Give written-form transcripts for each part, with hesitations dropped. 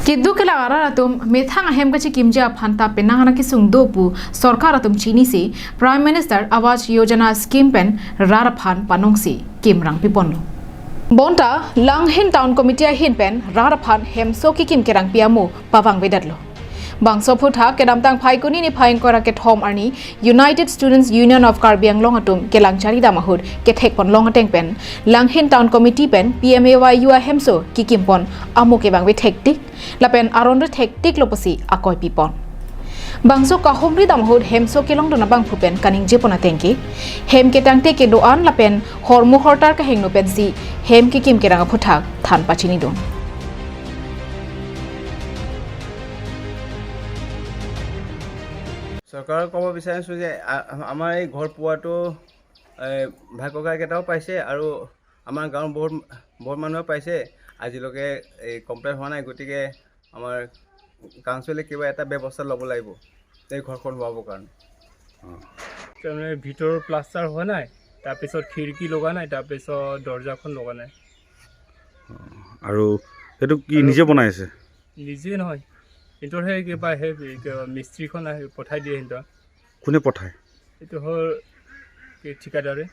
Kiddu kela araratum methang ahem kachi kimja phanta penahana ki sungdo pu sarkar atum chini si Prime Minister Awas Yojana scheme pen raraphan panong si kimrang piponlo bonta langhin town committee hin pen raraphan hemso ki kim kerang piamu pawang vedatlo bangso phutha kedamtang phaikuni ni phaing kora ke thom arni United Students Union of Karbi Anglong atum kelang chari damahur ke thekpon long ateng pen langhin town committee pen PMAY ua hemso ki kimpon amu ke bangwe thektik lapen aron re thektik loposi akoi pipon bangso kahomri damahur hemso ke long dona bang phupen kaning jepona tengki hem ke tangte ke doan lapen hormu hortar ka hengno pen si hem ki kim keranga phutha than pachini don. চৰকাৰক ক'ব বিচাৰিছোঁ যে আমাৰ এই ঘৰ পোৱাটো ভাই ককাইকেইটাও পাইছে আৰু আমাৰ গাঁৱৰ বহুত বহুত মানুহে পাইছে, আজিলৈকে এই কমপ্লেইন হোৱা নাই। গতিকে আমাৰ কাউন্সিলে কিবা এটা ব্যৱস্থা ল'ব লাগিব এই ঘৰখন হোৱাবৰ কাৰণে। তাৰমানে ভিতৰৰ প্লাষ্টাৰ হোৱা নাই, তাৰপিছত খিৰিকী লগা নাই, তাৰপিছত দৰ্জাখন লগা নাই। আৰু সেইটো কি নিজে বনাই আছে? নিজে নহয়, কিন্তু সেই কিবা সেই মিস্ত্ৰীখন আহি পঠাই দিয়ে। সিহঁতৰ কোনে পঠায়? এইটো হ'ল ঠিকাদাৰে।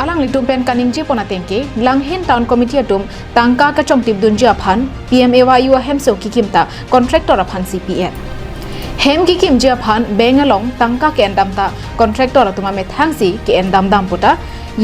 Alang litum pen kaning je pona tengke langhin town committee atum tangka ka chongtip dunji aphan PMAY ua hemso kikimta contractor aphan CPF hem kikim je aphan bengalong tangka ke endam ta contractor atuma methangsi ke endam dam puta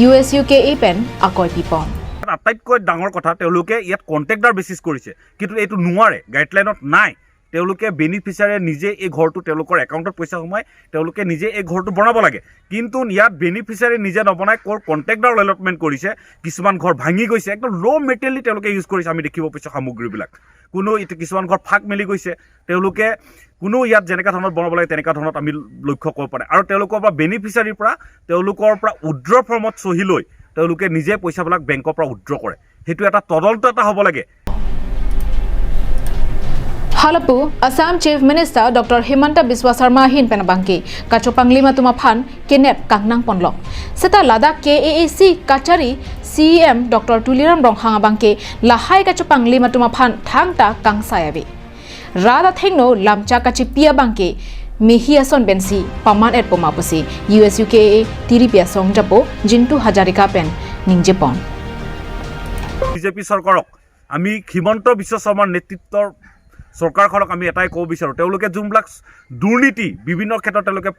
USUKA pen akoi pipon. আটাইতকৈ ডাঙৰ কথা, তেওঁলোকে ইয়াত contractor basis কৰিছে, কিন্তু এইটো নোৱাৰে, গাইডলাইনত নাই। তেওঁলোকে বেনিফিচিয়াৰীয়ে নিজে এই ঘৰটো তেওঁলোকৰ একাউণ্টত পইচা সোমাই তেওঁলোকে নিজে এই ঘৰটো বনাব লাগে, কিন্তু ইয়াত বেনিফিচিয়াৰী নিজে নবনাই ক'ৰ কণ্ট্ৰেক্টাৰ এলটমেণ্ট কৰিছে। কিছুমান ঘৰ ভাঙি গৈছে, একদম ল' মেটেৰিয়েলি তেওঁলোকে ইউজ কৰিছে। আমি দেখিব পাইছোঁ সামগ্ৰীবিলাক, কোনো কিছুমান ঘৰ ফাক মেলি গৈছে। তেওঁলোকে কোনো ইয়াত যেনেকুৱা ধৰণত বনাব লাগে তেনেকুৱা ধৰণত আমি লক্ষ্য কৰিব পৰা নাই। আৰু তেওঁলোকৰ পৰা বেনিফিচিয়াৰীৰ পৰা তেওঁলোকৰ পৰা উইড্ৰ ফৰ্মত চহী লৈ তেওঁলোকে নিজে পইচাবিলাক বেংকৰ পৰা উইড্ৰ কৰে। সেইটো এটা তদন্ত এটা হ'ব লাগে। Halapu Assam Chief Minister Dr. Himanta Biswa Sarma hin penabangki kachopanglima tumaphan kenep kangnang ponlok seta Ladakh KAAC Kachari CEM Dr. Tuliram Ronghang bangke lahai kachopanglima tumaphan thangta kangsayabi Radha thengno lamcha kachipia bangke mihiason bensi paman et pomapusi USUKA tiripia songjapo Jintu Hazarika pen ningjepon. BJP চৰকাৰক আমি হিমন্ত বিশ্ব শৰ্মাৰ নেতৃত্বৰ চৰকাৰখনক আমি এটাই ক'ব বিচাৰোঁ, তেওঁলোকে যোনবিলাক দুৰ্নীতি বিভিন্ন ক্ষেত্ৰত তেওঁলোকে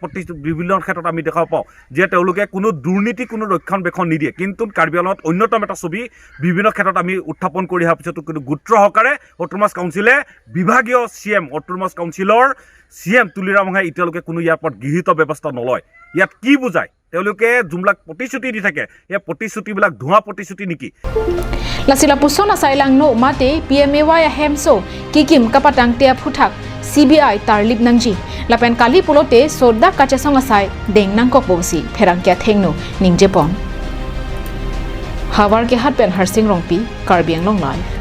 বিভিন্ন ক্ষেত্ৰত আমি দেখা পাওঁ যে তেওঁলোকে কোনো দুৰ্নীতি কোনো ৰক্ষণাবেক্ষণ নিদিয়ে, কিন্তু কাৰ্বি আংলঙত অন্যতম এটা ছবি বিভিন্ন ক্ষেত্ৰত আমি উত্থাপন কৰি অহাৰ পিছতো কিন্তু গুৰুত্ব সহকাৰে অট'নমাছ কাউন্সিলে বিভাগীয় চি এম অট'নমাছ কাউন্সিলৰ চি এম তুলিৰাম ৰংহাঙে এতিয়ালৈকে কোনো ইয়াৰ ওপৰত গৃহীত ব্যৱস্থা নলয়। ইয়াত কি বুজায়? তেওঁলোকে যোনবিলাক প্ৰতিশ্ৰুতি দি থাকে সেই প্ৰতিশ্ৰুতিবিলাক ধোঁৱা প্ৰতিশ্ৰুতি নেকি? Lasila pusona sailang no mate PMAY hemso kikim kapatang tia phuthak CBI tarlip nangji lapen kali pulote sodda kachasong asai deng nangkok bosi pherangkya thengno ningjepon hawar ke hat pen Harsing Rongpi Karbi Anglong live.